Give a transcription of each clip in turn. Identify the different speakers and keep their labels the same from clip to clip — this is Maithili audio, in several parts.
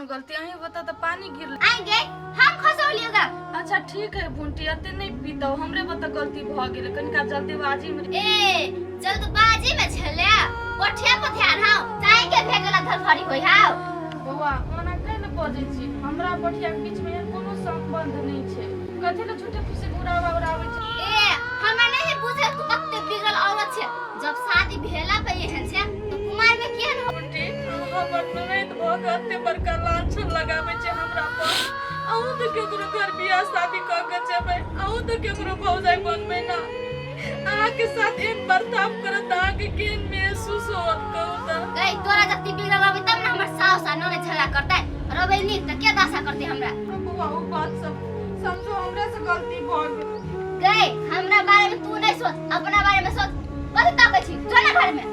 Speaker 1: गलती अहीं बता तऽ पानी गिरल।
Speaker 2: आइ गे हम खसौलियो ओकरा।
Speaker 1: अच्छा ठीक है बुंटी, एते नहीं पीतौ, हमरे बता गलती भ गेलै, कनिका जल्दीबाजी में।
Speaker 2: ए जल्दबाजी में छले कोठिया पर ध्यान हाउ चाय के भेटला धरफड़ी होई हाउ।
Speaker 1: बौआ ओना कै ने बजै छी, हमरा पठिया के बीच में एहन कोनो संबंध नहीं छै, कथी ले झूठे फूसे उड़ावा उड़ाबै छै।
Speaker 2: ए हमरा नहीं बुझल तू कते बिगड़ल औरत छै, जब शादी भेला पे एहन छै तो कुमार में केहन हो।
Speaker 1: बुंटी हमर ननैद भऽ के एते बड़का लांछन लगाबै छै हमरा पर, अहूँ तऽ केकरो घर बियाह शादी कऽ के जेबै, अहूँ तऽ केकरो भौजाइ बनबै ना, अहाँके साथ एहन बर्ताव करत तऽ अहाँके केहन महसूस होत कहू तऽ।
Speaker 2: गई तोरा जति बिगड़ल रहबै तब ना हमर सास आ ननैद झगड़ा करतै, रहबै नीक तऽ के दशा करतै हमरा।
Speaker 1: बौआ ओ बात सब समझो, हमरे से गलती भऽ गेल।
Speaker 2: गई हमरा बारे में तू नहीं सोच, अपना बारे में सोच। कथी ताकै छी, जो ना घर में।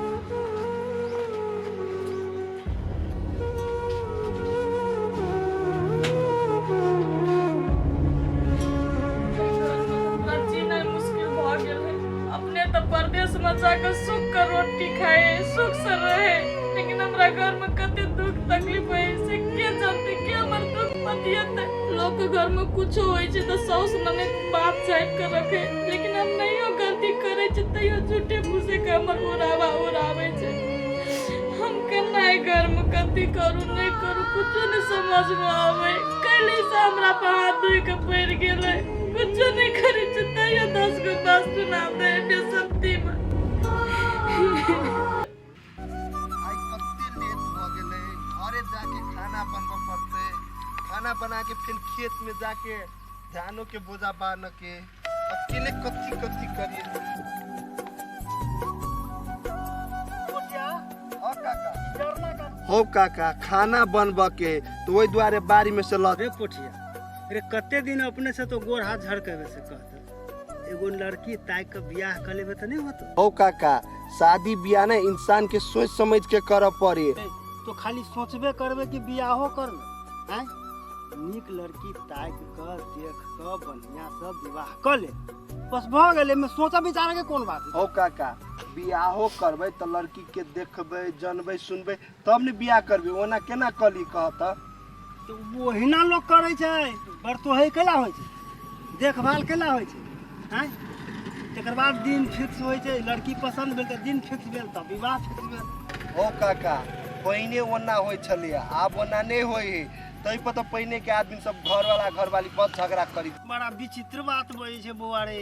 Speaker 1: हमरा जीनाइ मुश्किल भऽ गेल है, अपने तऽ परदेश में जाके सुख के रोटी खाए सुख से रहे, लेकिन हमरा घर में कते दुख तकलीफ है से के जानते, के हमर दुख बतियेतै। लोक के घर में कुछो होइ छै तऽ साउस ननैद बात झाँपि के रखे, लेकिन हम नहियो गलती करै छी तैयो झूठे फूसे के हमर उड़ावा उड़ाबै छै। हम केना एहि घर में कथी करू नहीं करू कुछो नहीं समझ में आवे, कैले से हमरा पर हाथ धोइ के पड़ि गेलै, कुछो नहीं करै छी तैयो 10 गो बात सुना दे बेसत्ती में।
Speaker 3: आइ कते लेट भऽ गेलै, घरे जाके खाना बनबऽ पड़तै, खाना बना के फिर खेत में जाके धानो के बोझा बान्ह के, अकेले कथी कथी करिए। हाँ काका। हो काका खाना बनबऽ के तो ओहि दुआरे बाड़ी में से लऽ।
Speaker 4: रे पोठिया रे कते दिन अपने से तो गोर हाथ झड़केबे से कहते, एगो लड़की ताकि के बियाह कर लेबे तऽ नहीं होतो।
Speaker 3: हो काका शादी बियाह ने इंसान के सोच समझ के करऽ पड़े।
Speaker 4: तो खाली सोचबे करबे कि बियाहो कर ले, आँय? नीक लड़की ताकि के देख के बढ़िया से विवाह कर ले, बस भऽ गेलै, एहिमे सोचऽ विचारऽ के कोन बात है।
Speaker 3: हो काका बियाहो करबै तऽ लड़की के देखबै जानबै सुनबै तब ने बियाह करबै, ओना केना कली कह तऽ।
Speaker 4: तऽ ओहिना लोक करै छै, बरतोहै केला होइ छै, देखभाल केला होइ छै, आँय? तकर बाद दिन फिक्स होइ छै, लड़की पसन्द भेल तऽ दिन फिक्स भेल तब विवाह फिक्स भेल।
Speaker 3: हो काका पहिने ओना होइ छलैए आब ओना नहि होइ है, ताहि पर तऽ पहिने के आदमी सब घरवाला घरवाली बड़ झगड़ा करी।
Speaker 4: बड़ा विचित्र बात बजै छै बौआ रे,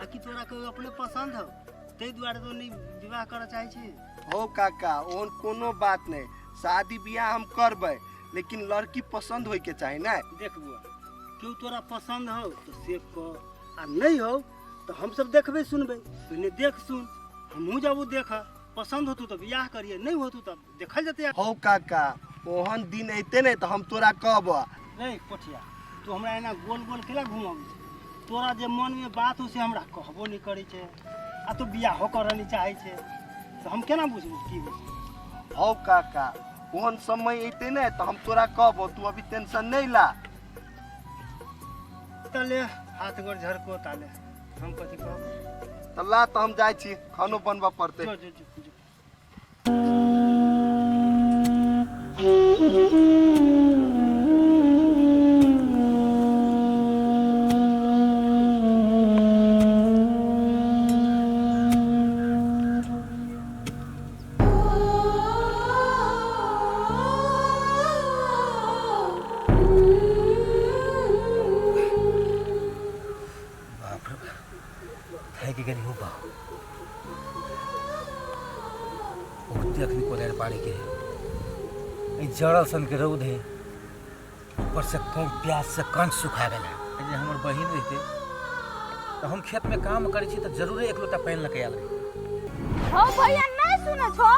Speaker 4: आ कि तोरा कोइ अपने पसन्द हौ ताहि दुआरे तो नहि विवाह करऽ चाहै छी।
Speaker 3: हो काका ओहन कोनो बात नहि, शादी बियाह हम करबै लेकिन लड़की पसंद होय के चाही ना।
Speaker 4: देख बौआ केओ तोरा पसंद हो तो से कह, आ नहीं हो तो हम सब देखबै सुनबै, पहिने देख सुन हमहूँ जाबू देख, पसंद होतू तो बियाह करिए, नहीं होतू तब देखल जेतै।
Speaker 3: हो काका ओहन दिन अयते नहि तऽ हम तोरा कहब।
Speaker 4: रे पोठिया तू हमरा एना गोल गोल केला घुमाबै छै, तोरा जे मनमे बात हो से हमरा कहबो नहि करै छै, आ तू बियाहो करऽ नहि चाहै छै, तऽ हम केना बुझबै की होइ छै।
Speaker 3: हौ काका ओहन समय अयते ने तऽ हम तोरा कहबो, तू अभी टेंशन नहीं ला।
Speaker 4: तले हाथ गोर झरको ताले हम कथी कहब।
Speaker 3: तऽ ला तऽ हम जाइ छी, खानो बनबऽ पड़तै।
Speaker 4: जो जो जो जो।
Speaker 5: बाप रे थाकि गेली हो बा, बहुते अखनी कोदारि पाड़े के है, ई जड़ल सन के रौद है, ऊपर से कम प्यास से कंठ सुखा गेल है। जे हमर बहिन रहते तऽ हम खेत में काम करै छी तऽ जरूरे एक लोटा पानि लऽ के आयल रही।
Speaker 1: हौ भैया नहीं सुनै छो,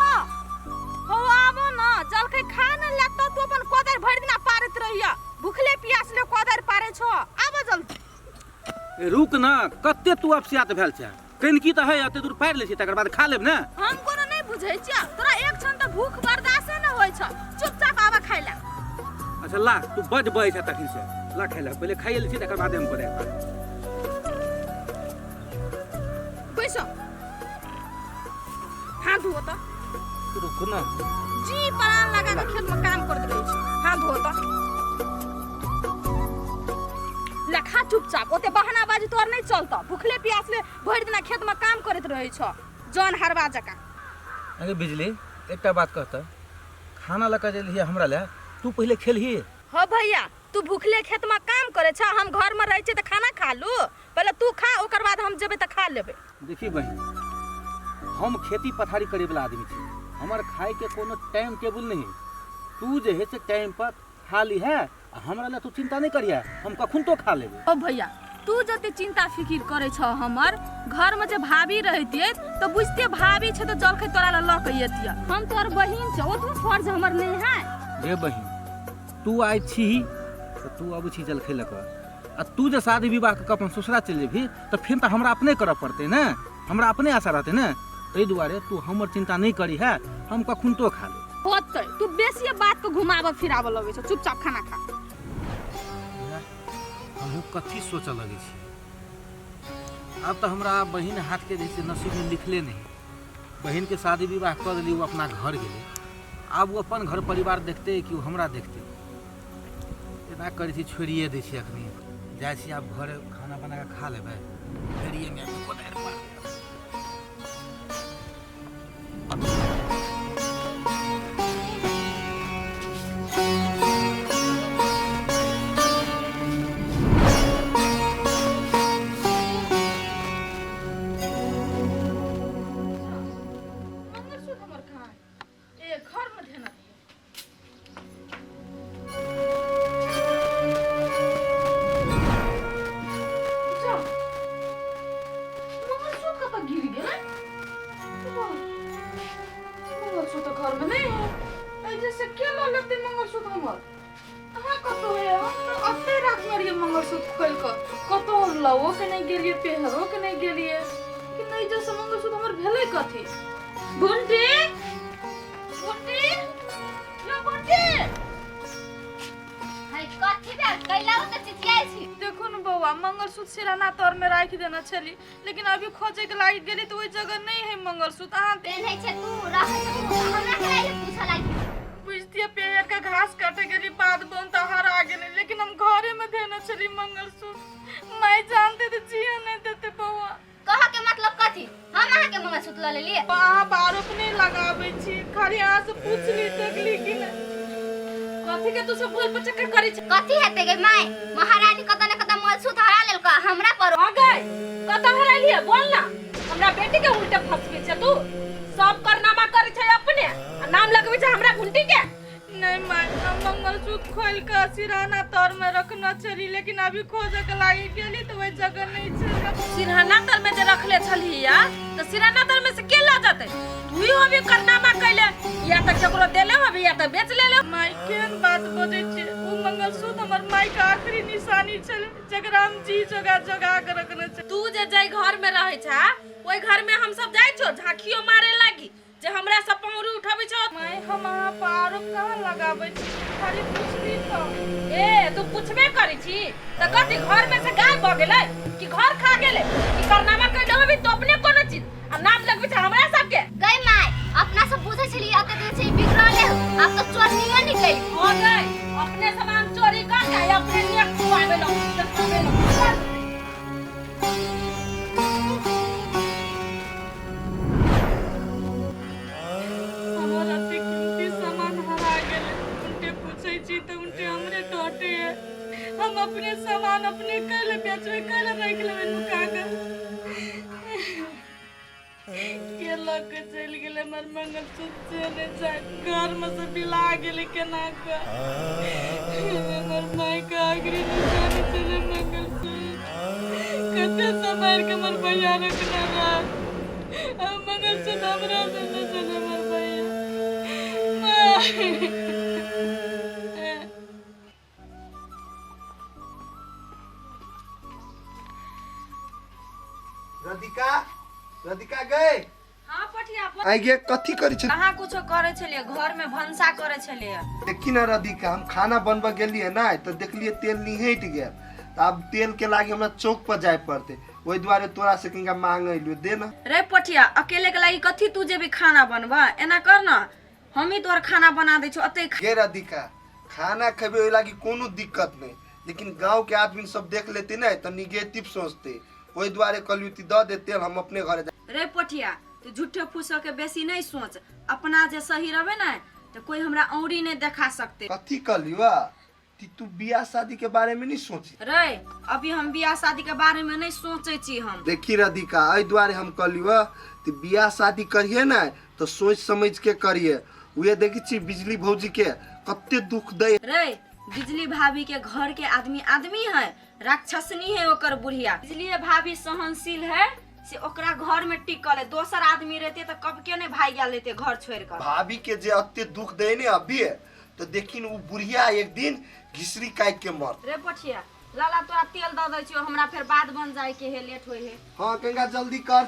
Speaker 1: हौ आबो ना जलखै खा न ले तऽ तू अपन कोदारि भरि दिना पारैत रहिया, भुखले प्यासले कोदारि पारै छो, आबो जल्दी।
Speaker 5: ए, रुक ना, कते तू अपसियात भेल छै, कनिकी तऽ है एते दूर पारि लै छी तकर बाद खा लेब ने।
Speaker 1: हम कोनो नहीं बुझै छियै तोरा, एक क्षण तऽ भूख बर्दाश्त नहि होइ छौ, चुपचाप आबऽ खाइ लए।
Speaker 5: अच्छा ला तू बड बजै छै तखन से, ला खाइ लए, पहिले खाइए लै छी तकर बाद हम कोदारि पारब।
Speaker 1: बैसो, हाथ धो तऽ।
Speaker 5: रुकू ना।
Speaker 1: जी प्राण लगा के खेत में काम करत रहै छी। हाथ धो त लखा चुपचाप, ओते बहाना बाजी तोर नहीं चलता। भूखले प्यासले भरि दिना खेत में काम करत रहै छ जन हरवा जकाँ।
Speaker 5: अरे बिजली एकटा बात कहता, खाना लऽ कऽ जे हमरा ले तू पहिले खेलही।
Speaker 1: हो भैया तू भूखले खेत में काम करे छ, हम घर में रहै छी त खाना खा लू। पहिले तू खा ओकर बाद हम जेबै त खा लेबै।
Speaker 5: देखी बहिन हम खेती पथारी करे वाला आदमी छी, हमर खाए के कोनो टाइम टेबुल नहीं। तू जे है से टाइम पर खा ली है, आ हमरा ला तू चिंता नहीं करिया, हम कखन तो खा लेबै।
Speaker 1: ओ भैया तू जते चिंता फिकिर करे छ, हमर घर में जे भाभी रहतियै त बुझते भाभी छ त जलखै तोरा ला ल के एतियै। हम तोहर बहिन छ, ओतबो फर्ज हमर नहीं है।
Speaker 5: रे बहिन तू आइ छी त तू अबै छी जलखै लऽ कऽ, आ तू जे शादी विवाह कऽ अपन ससुरा चलि जेबही तऽ फेर तऽ हमरा अपने करऽ पड़तै ने, हमरा अपने आशा रहतै ने। ताहि दुआरे तू हमर चिंता नहीं करी है, हम कखन तो खा लेब।
Speaker 1: होतै तू बेसी बात के घुमाबऽ फिराबऽ लगै छ, चुपचाप खाना खा।
Speaker 5: हमहूँ कथी सोचऽ लगै छी, आब तऽ हमरा बहिन हाथके जे से नसीबमे लिखले नहीं। बहिनके शादी विवाह कऽ देली, ओ अपना घर गेलै, आब ओ अपन घर परिवार देखतै कि ओ हमरा देखतै। एना करै छी छोड़िए दै छी, अखनी जाइ छी आब घरे खाना बना कऽ खा लेबै। फेरिएमे कोदारि मार।
Speaker 1: मंगलसूत्र हमर कहाँ है? ए घर में ध्यान दियो। जा मंगलसूत्र कतऽ गिर गेलै? मंगलसूत्र घर में नहीं है, एहि से के लऽ लेतै मंगलसूत्र हमर? अहाँ कतौ है? हम तऽ अतै राखने रहियै मंगलसूत्र खोलि कऽ, कतौ हम लओ के नहि गेलियै, पेहरो के नहि गेलियै, लेकिन एहि जैसे मंगलसूत्र हमर भेलै कथी? बंटी बंटी यो बंटी
Speaker 2: है कथी भेल कैला ओते चिचियाइ छी?
Speaker 1: देखो न बौआ मंगलसूत्र सिरहना तर में राखि देने छली, लेकिन अभी खोजे के लागि गेली तऽ ओहि जगह नहीं है मंगलसूत्र। अहाँ
Speaker 2: पेन्है छै तू रहै छै तू, हमरा केला ये पूछऽ लागि?
Speaker 1: बुझतियै पेड़ के घास काटे गेली बाद बन तऽ हरा गेलै, लेकिन हम घरे में देने छली मंगलसूत्र। माय जानते तऽ जिया नहीं देते बौआ।
Speaker 2: कह के मतलब कथी? हम अहाँ के मंगलसूत्र लऽ लेलियै?
Speaker 1: अहाँ पर आरोप नहीं लगाबै छी, खाली अहाँ से पूछली देखली कि नहीं। कथी के तू सब भूल पर चक्कर करै छै?
Speaker 2: कथी हेतै गे माय, महारानी कतऽ ने कतऽ मंगलसूत्र हरा लेलकै हमरा पर।
Speaker 1: आ गई कतऽ हरालियै बोल ना, हमरा बेटी के उल्टे फंसबै छै तू। सब करनामा करै छै अपने आ नाम लगबै छै हमरा घुंटी के। नहीं माय हम मंगलसूत्र खोल के सिरहाना तर में रखना छली, लेकिन अभी खोजे के लागि गेली तो वही जगह नहीं छल। सिरहाना तर में जे रखले छली या तो सिरहाना तर में से के ल जतै? तू ही होबी करनामा कैले, या त केकरो देले होबी या त बेच लेले। माय केहन बात बजै छै, उ मंगलसूत्र हमर माय के आखिरी निशानी छल जकरा हम जी जोगा जोगा के रखने छै। तू जे जाय घर में रहै छा ओहि घर में हम सब जाइ छो झांकियो मारे लागी जे हमरा सब पौरी उठाबै छौ। माय हम अहाँ पर आरोप कहाँ लगाबै छी, खाली पुछली तऽ। ए तू पुछबे करै छी तऽ कथी घर में से गायब भऽ गेलै कि घर खा गेलै कि करनामा कैले होबी तो अपने कोनो चीज आ नाम लगबै छै हमरा सबके?
Speaker 2: गई माय अपना सब बुझै छलियै अते दिन से ई बिगड़ले, आब तऽ चोरनियो निकलि।
Speaker 1: हो गई अपने सामान चोरी कर के अपने नेक खुआबे लो देखाबे लो। हमर अते कीमती सामान हरा गेलै, उनटे पूछै छी तऽ उनटे हमरे डांटे है। हम अपने सामान अपने कैले बेचबै, कैले राखि लेबै नुका के? के लऽ के चलि गेलै हमर मंगलसूत्र से नहि जाय, घर में से बिला गेलै केना कऽ। हमर माय के आखिरी निशानी छलै मंगलसूत्र, कते सम्हारि के हमर भैया रखने रहे, हम मंगलसूत्र हमरा देने छलै हमर भैया। माय
Speaker 3: राधिका राधिका गए?
Speaker 1: हाँ पठिया।
Speaker 3: आई गे कथी करै छै?
Speaker 1: कहाँ कुछो करै छलियै, घर में भनसा करै छलियै।
Speaker 3: देखी ना राधिका, हम खाना बनबऽ गेलियै ना तऽ देखलियै तेल निहटि गेल, तऽ आब तेल के लागी हमरा चौक पर जाय पड़तै। ओहि दुआरे तोरा से किनका मांग अइलू दे ना।
Speaker 1: रे पोठिया, अकेले के लागी कथी तू जेबी खाना बनबा? एना कर न, हम ही तोहर खाना बना दै छौ अते।
Speaker 3: गे राधिका, खाना खेबे ओहि लागी कोनो दिक्कत नहीं, लेकिन गांव के आदमी सब देख लेते ना तो निगेटिव सोचते, ओहि दुआरे कहलियो ती दऽ दे तेल, हम अपने घरे जा।
Speaker 1: रे पोठिया, तू झूठे फूसो के बेसी नहीं सोच, अपना जे सही रहे ना तो कोई हमरा औरी नहीं देखा सकते।
Speaker 3: कथी कहलियो ती तू बियाह शादी के बारे में नहीं सोची?
Speaker 1: रे अभी हम बियाह शादी के बारे में नहीं सोचे छी हम।
Speaker 3: देखी राधिका, एहि दुआरे हम कहलियो ती बियाह शादी करिए ना तो सोच समझ के करिए। उहे देखी छी बिजली भौजी के कते दुख दे।
Speaker 1: रे बिजली भाभी के घर के आदमी आदमी है, राक्षसनी है ओकर बुढ़िया। बिजली भाभी सहनशील है से ओकरा घर में टिकल है, दोसर आदमी रहते तो कब के नहीं भाग गेल रहते घर छोड़ कर।
Speaker 3: भाभी के जे अते दुख दे ने अभी तो देखिन उ बुढ़िया एक दिन घिसरी काट के मर।
Speaker 1: रे पठिया लाला, तोरा तेल दऽ दै छियो, हमरा फेर बाद बन जाय के है, लेट होय है।
Speaker 3: हाँ गंगा जल्दी कर।